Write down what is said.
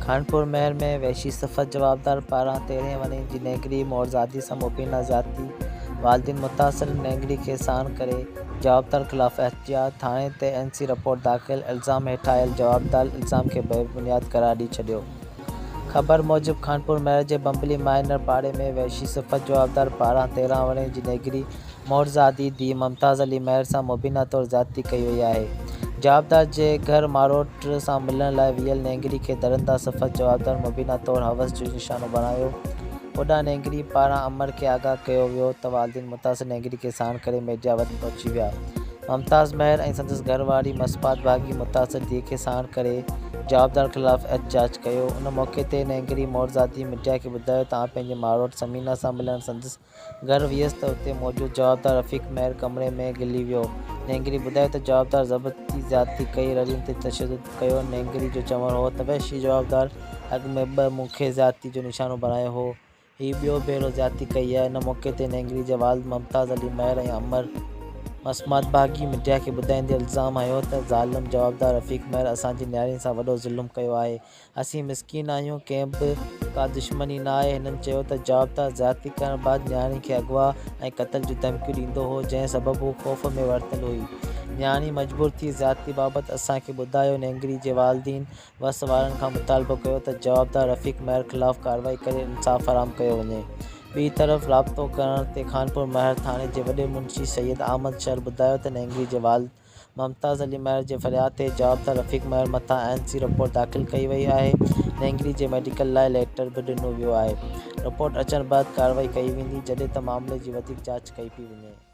خانپور مهر ۾ وحشي صفت جوابدار پاران 13 ورهين جي نينگري مورزادي سان مبينا زيادتي، والدين متاثر نينگري کي ساڻ ڪري جوابدار خلاف احتجاج، ٿاڻي تي اين سي رپورٽ داخل، الزام هيٺ آيل جوابدار الزام کي بي بنياد قرار ڏئي ڇڏيو. خبر موجب خانپور مهر جي بمبلي مائنر پاڙي ۾ وحشي صفت جوابدار پاران 13 ورهين جي نينگري مورزادي ڌيء ممتاز علي مهر سان مبينا طور زيادتي ڪئي وئي آهي. جوابدار جي گهر ماروٽ سان ملڻ لاء ويل نينگري کي درنده صفت جوابدار مبينا طور حوس جو نشانو بڻايو. هوڏانهن نينگري پاران امڙ کي آگاهه ڪيو ويو ته والدين متاثر نينگري کي ساڻ ڪري ميڊيا وٽ پهچي ويا. ممتاز مهر ۽ سندس گهر واري مسمات ڀاڳي متاثر ڌيء کي ساڻ ڪري جوابدار خلاف احتجاج ڪيو. ان موقعي تي نينگري مورزادي ميڊيا کي ٻڌايو ته آء پنهنجي ماروٽ ثمينه سان ملڻ سندس گهر ويس ته اتي موجود جوابدار رفيق مهر ڪمري ۾ گهلي ويو. نينگري ٻڌايو ته جوابدار زبردستي زيادتي ڪئي، رڙين تي تشدد ڪيو. نينگري جو چوڻ هو ته وحشي جوابدار اڳ ۾ به مون کي زيادتي جو نشانو بڻايو هو، هي ٻيو ڀيرو زيادتي ڪئي آهي. ان موقعي تي نينگري جي والد ممتاز علي مهر ۽ امڙ مسمات باغي ميڊيا کي ٻڌائيندي الزام هنيو ته ظالم جوابدار رفيق مهر اسان جي نياڻين سان وڏو ظلم ڪيو آهي، اسين مسڪين آهيون ڪنهن به ڪا دشمني نه آهي، هنن چيو ته جوابدار زيادتي ڪرڻ بعد نياڻي کي اغوا ۽ قتل جون ڌمڪيون ڏيندو هو جنهن سبب هو خوف ۾ ورتل هئي، نياڻي مجبور ٿي زيادتي بابت اسان کي ٻڌايو، نينگري جي والدين وس وارن کان مطالبو ڪيو ته جوابدار رفيق مهر خلاف ڪارروائي ڪري انصاف فراهم ڪيو وڃي، ٻئي طرف رابطو ڪرڻ تي خانپور مهر ٿاڻي جي وڏي منشي سيد احمد شر ٻڌايو ته نينگري جي والد ممتاز علي مهر جي فرياد تي جوابدار رفيق مهر مٿان اين سي رپورٽ داخل ڪئي وئي آهي، نينگري جي ميڊيڪل لاء ليٽر به ڏنو ويو آهي، رپورٽ اچڻ بعد ڪارروائي ڪئي ويندي، جڏهن ته معاملي جي وڌيڪ جاچ ڪئي پئي وڃي.